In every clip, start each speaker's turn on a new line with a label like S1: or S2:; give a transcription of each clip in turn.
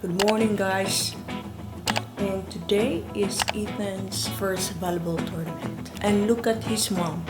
S1: Good morning, guys. And today is Ethan's first volleyball tournament. And look at his mom.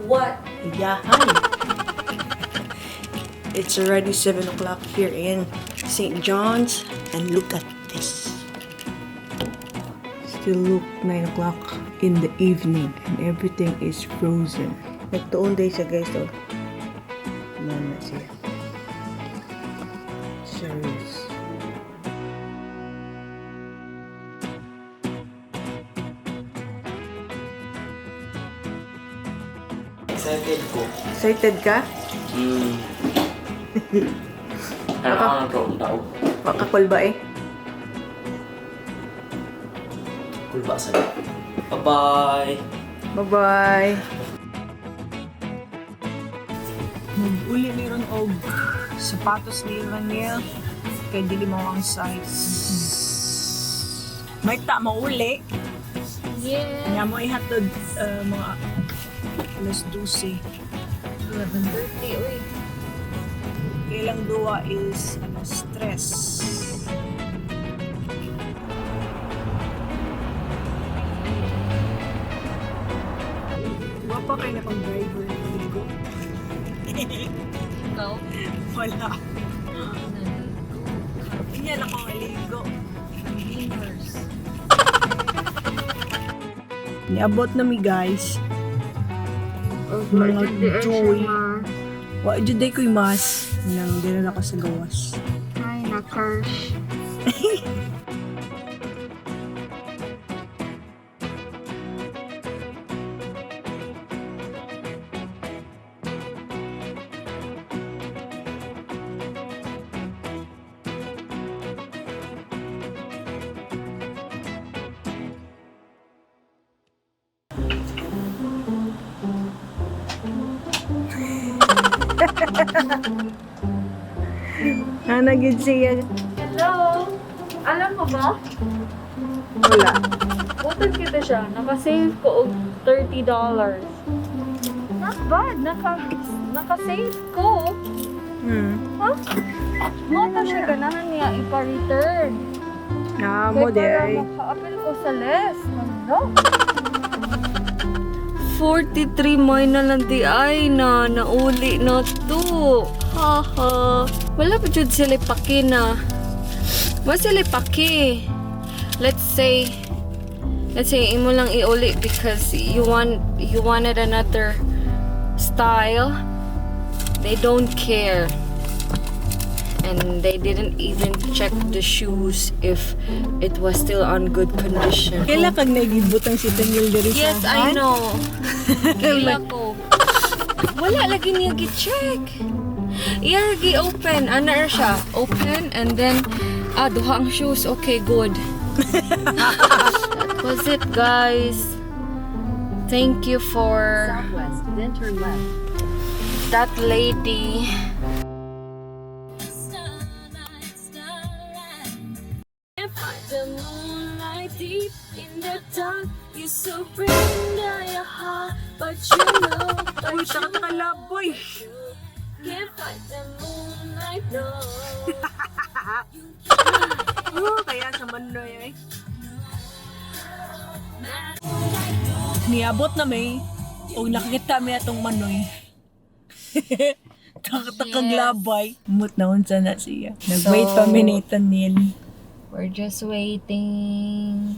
S2: What?
S1: Yeah, hi. It's already 7 o'clock here in St. John's. And look at this. Still look 9 o'clock in the evening and everything is frozen. Nagtuon day siya, guys, oh. Muna siya. Serious.
S3: Excited ko.
S1: Excited ka?
S3: Ano ka nang taong tao?
S1: Makakol ba eh?
S3: Kulba sa. Bye-bye!
S1: Bye-bye! Mag-uli meron og sapatos ni Raniel kay dili mo ang size. May ta mauli.
S2: Yeah.
S1: Nya mo ihatod mga alas 12.
S2: 11:30, uy.
S1: Kailang duwa is alas 3. Wapa kay na pang driver naligo.
S2: Ikaw?
S1: Wala. Hindi na ako maligo.
S2: Beaners.
S1: Niabot na mi, guys. Mga joy. Wa jud day ko'y mas nang dira na ko sa gawas.
S2: Ay, na-curse.
S1: Ana gid siya.
S2: Hello! Alam mo ba?
S1: Wala.
S2: Butod kita siya. Nakasave ko og $30. Not bad. Nakasave ko. Ha? Mo to siya ganahan niya ipa-return.
S1: Ah, mo
S2: Kaya para
S1: day.
S2: maka-appeal ko sa less. Ano? 43 may na lang di ay na nauli na to. Haha. Wala pa jud sila paki na. Wala sila paki. Let's say imo lang iuli because you wanted another style. They don't care and they didn't even check the shoes if it was still on good condition.
S1: Kaila kag nagibutang si Daniel diri sa
S2: Yes, I know. Kaila ko. Wala lagi niya gi-check. Iya gi-open. Ana ra siya. Open and then duha ang shoes. Okay, good. That was it, guys. Thank you for
S4: Southwest, then turn left.
S2: That lady. The moonlight deep in the dark, you surrender your heart, but you know, but
S1: Uy,
S2: you
S1: taka laboy.
S2: can't fight the moonlight, no.
S1: Oh, kaya sa manoy ay. Niabot na may og nakakita mi atong manoy. Takatakag labay. Mut na unsa na siya. Nag-wait pa mi ni Daniel.
S2: We're just waiting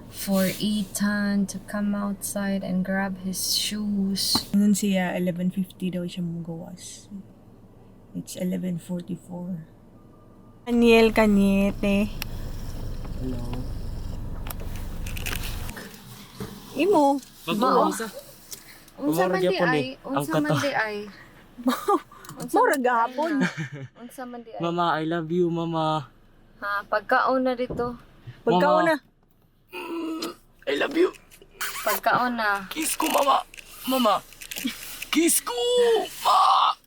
S2: for Ethan to come outside and grab his shoes.
S1: Ngayon siya, 11:50 daw siya mugawas. It's 11:44. Daniel Cañete.
S3: Hello.
S1: Imo.
S3: Bago sa.
S2: Unsa man di
S3: Pamara gyapon
S2: ay?
S3: eh. Ang
S2: Unsa man
S3: kato.
S2: di ay?
S1: Mura gahapon.
S2: Unsa man di ay?
S3: Mama, I love you, Mama.
S2: Ha, pagkaon na dito.
S1: Pagkaon na.
S3: I love you.
S2: Pagkaon na.
S3: Kiss ko, Mama. Mama. Kiss ko! Ma!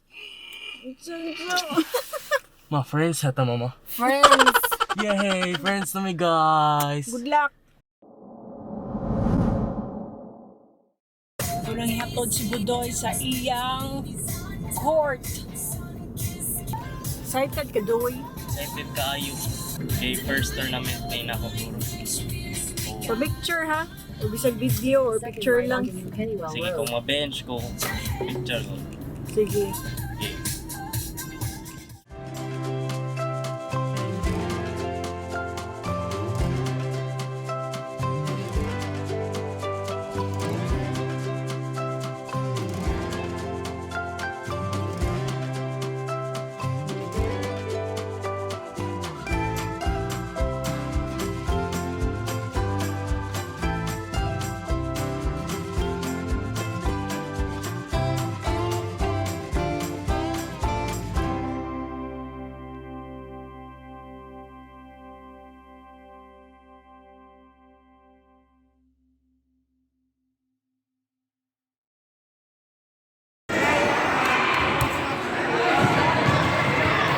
S3: Ma, friends hata, Mama.
S2: Friends.
S3: Yay! Friends na mi, guys!
S1: Good luck. Unang ihatod si Budoy sa iyang court. Excited ka, Doy?
S3: Excited kaayo. Okay, first tournament na ako puro.
S1: Pa picture ha? O bisag video or picture lang.
S3: Sige, kung ma-bench ko, picture ko.
S1: Sige.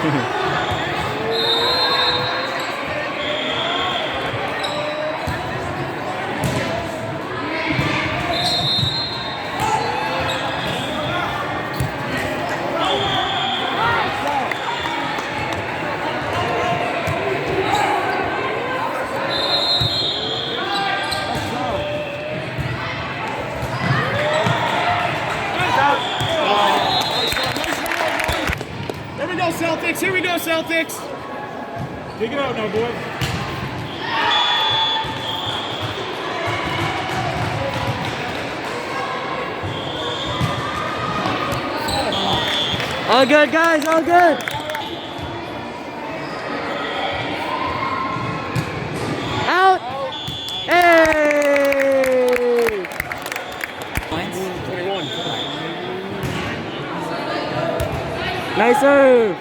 S3: Okay.
S4: There we go, Celtics. Here we go, Celtics. Take it out now, boy.
S5: All good, guys. All good. Out. Hey.
S4: 21.
S5: Nice serve.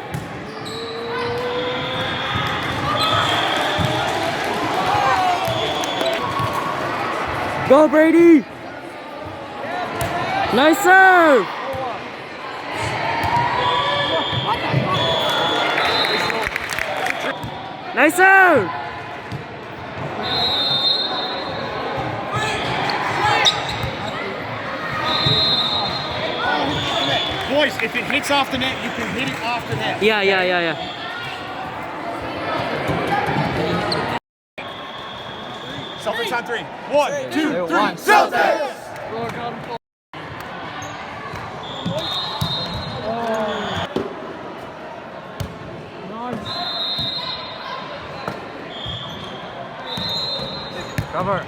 S5: Go, Brady. Nice serve. Nice serve.
S4: Boys, if it hits off the net, you can hit it off the net.
S5: Yeah.
S4: Celtics on three. One, two, three. Celtics!
S5: Cover.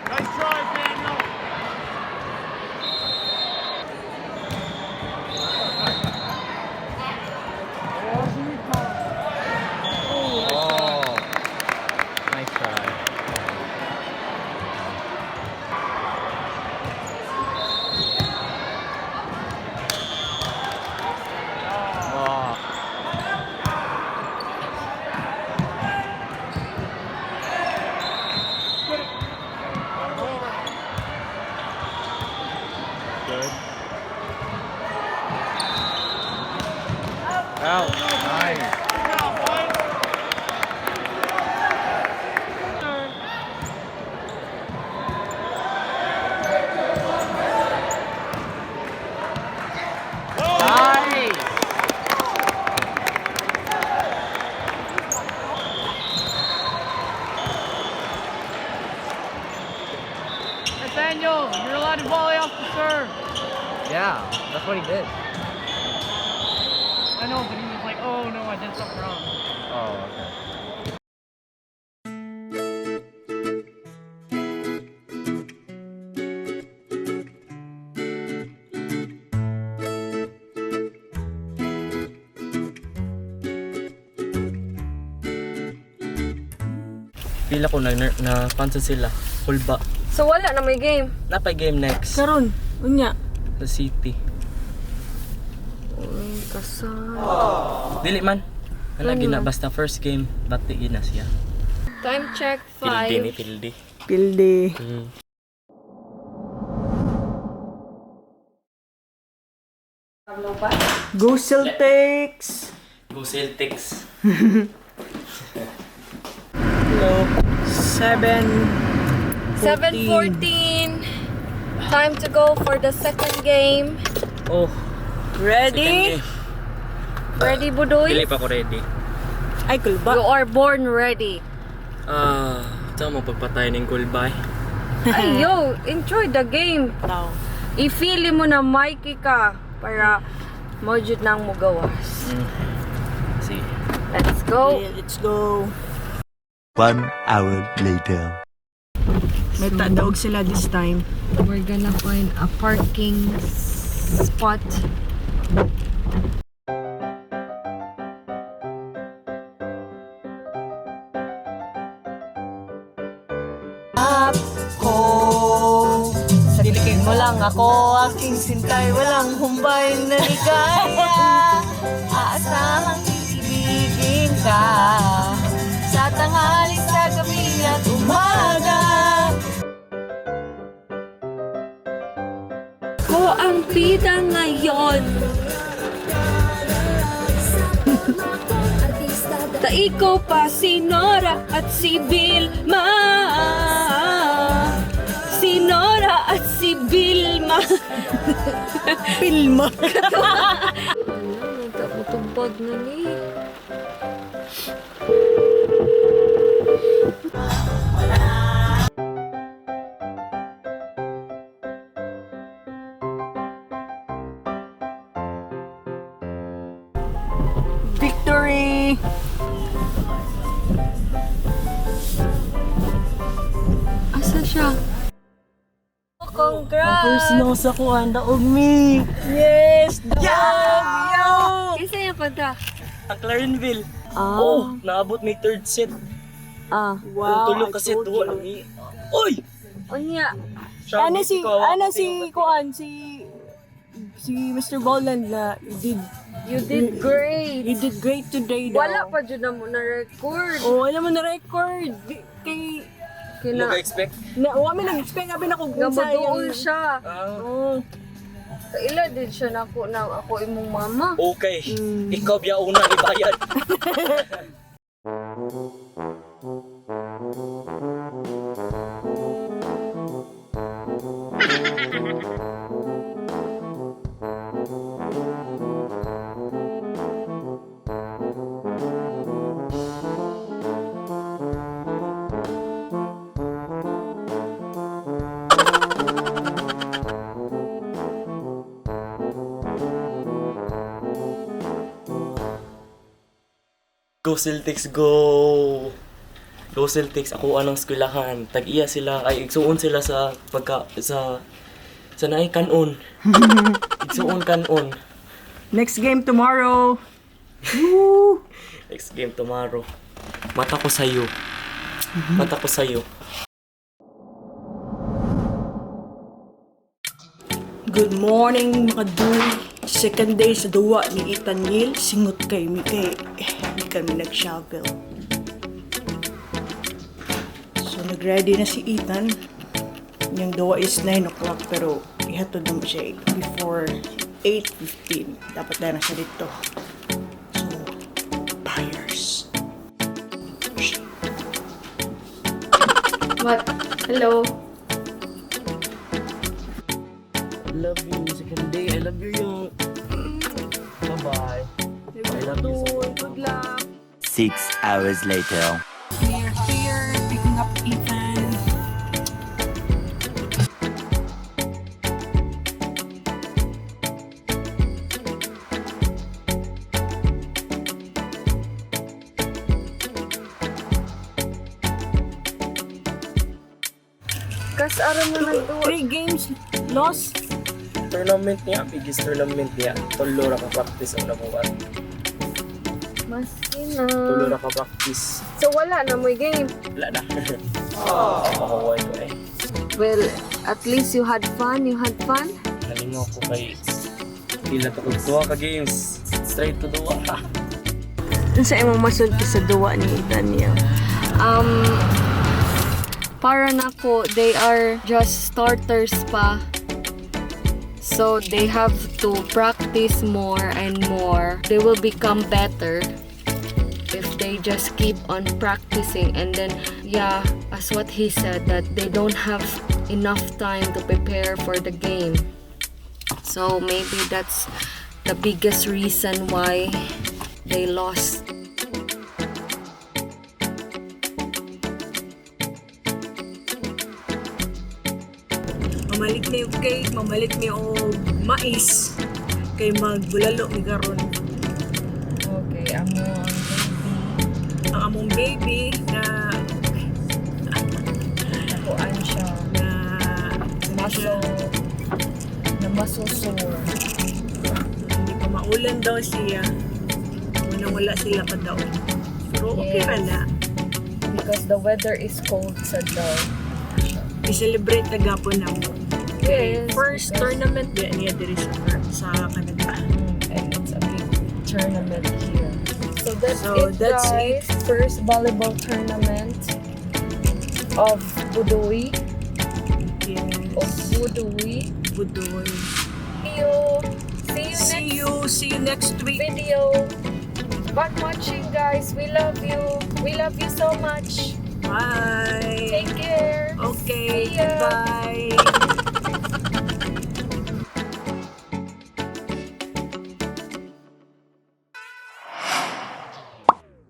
S4: Nice try, Daniel.
S5: Oh. Nice try. Oh. Good. Out. Nice. Nice.
S6: Nathaniel, you're allowed to volley off the serve.
S5: Yeah, that's what he did.
S6: I know, but he was like, oh no, I did something wrong.
S5: Oh, okay.
S3: Pila ko na na pansin sila. Hulba.
S2: So wala na may game.
S3: Napay game next.
S1: Karon, unya.
S3: Sa city.
S2: Uy, kasal.
S3: Dili man. Wala gina basta first game bati gina siya.
S2: Time check
S3: Pildi ni
S2: 5.
S3: pildi.
S1: Pildi. Go Celtics!
S3: Go Celtics.
S1: Hello. 7.
S2: 7:14. Time to go for the second game.
S3: Oh,
S1: Ready?
S2: Ready, Budoy?
S3: Dili pa ko ready.
S1: Ay, kulba.
S2: You are born ready.
S3: Ah, uh, mo pagpatay ning kulbay.
S2: Ay, yo, enjoy the game.
S1: No.
S2: I-feel mo na Mikey ka para mo jud nang mugawas.
S3: Sige.
S2: Let's go.
S1: Yeah, let's go.
S7: 1 hour later.
S1: May tadaog sila this time.
S2: We're gonna find a parking spot.
S1: Ko sa tikin mo lang ako, aking sintay, walang humbay na ligaya. Aasahang iibigin ka sa tanghali, sa gabi at umaga.
S2: Ko ang bida ngayon. Taiko pa si Nora at si Vilma. Si Nora at si Vilma.
S1: Pilma.
S2: Ano, nagkakutubag na ni.
S1: Victory!
S2: Asa siya? Congrats!
S3: First no sa kuan, daog mi.
S1: Yes! Daog! Yeah! Yo!
S2: Isa yung panta.
S3: Ang Clarinville.
S2: Ah.
S3: Oh, naabot may third set.
S2: Ah.
S1: Wow,
S3: Tulo
S1: I
S3: kasi
S1: told
S3: duwa
S1: you.
S3: lang ni. Oy!
S2: Unya.
S1: Ano si, ano si, kuan, si Mr. Boland na you did,
S2: You did great.
S1: you did great today daw.
S2: Wala pa dyan na mo na record.
S1: Oh, wala mo na record. Kay,
S2: Kina,
S3: Nag-expect?
S1: na, wa mi nag-expect abi na kung
S2: nga
S1: unsa
S2: maduol
S1: yung-
S2: siya.
S3: Ah.
S1: Oh.
S2: Kaila din siya nako na ako imong mama.
S3: Okay. Ikaw biya una ibayad. Go Celtics, go! Go Celtics, ako anang eskwelahan. Tag-iya sila, ay igsuon sila sa pagka sa naay kanon. Igsuon kanon.
S1: Next game tomorrow.
S3: Next game tomorrow. Mata ko sa'yo. Mata ko sa'yo.
S1: Good morning mga duy. Second day sa duwa ni Ethan Neil. Singot kay mi kay eh, di kami nag-shovel. So nag-ready na si Ethan. Yung duwa is 9 o'clock pero ihatod na mo siya before 8:15. Dapat na na siya dito. So, buyers.
S2: What? Hello.
S3: I love you. Second day. I love you, yo. Bye-bye. I love you so much.
S1: Good luck.
S7: 6 hours later.
S1: We are here picking up Ethan.
S2: Kas aron mo nagduwa.
S1: Three games lost.
S3: Tournament niya, biggest tournament niya. Tulo ra ka practice ang nabuhat.
S2: Maski na.
S3: Tulo ra ka practice.
S2: So wala na mo game.
S3: Wala na. Oh. Makakuha ko eh.
S2: Well, at least you had fun. You had fun?
S3: Nalingaw ko kay pila to kog duha ka games. Straight to duha.
S1: Unsa imong masulti sa duwa ni Ethan niya?
S2: Para nako, they are just starters pa. So they have to practice more and more. They will become better if they just keep on practicing, and then, yeah, as what he said, that they don't have enough time to prepare for the game. So maybe that's the biggest reason why they lost.
S1: Mamalit mi og cake, mamalit mi og mais kay magbulalo mi karon.
S2: Okay, amo ang baby.
S1: Ang among baby na
S2: Nakuan siya.
S1: Na
S2: Muscle, na muscle sore.
S1: Hindi pa maulan daw siya. Wala, wala sila pa daw. Pero okay ra na.
S2: Because the weather is cold sa daw.
S1: I-celebrate na gapon na mo.
S2: Yes,
S1: First tournament ba niya diri sa Canada.
S2: And it's a big tournament here. So that's
S1: So,
S2: it,
S1: that's
S2: guys. First volleyball tournament of Budoy. Of Budoy.
S1: Budoy.
S2: See you. See you
S1: See
S2: next
S1: you, see you next week.
S2: Video. Bye watching, guys. We love you. We love you so much.
S1: Bye.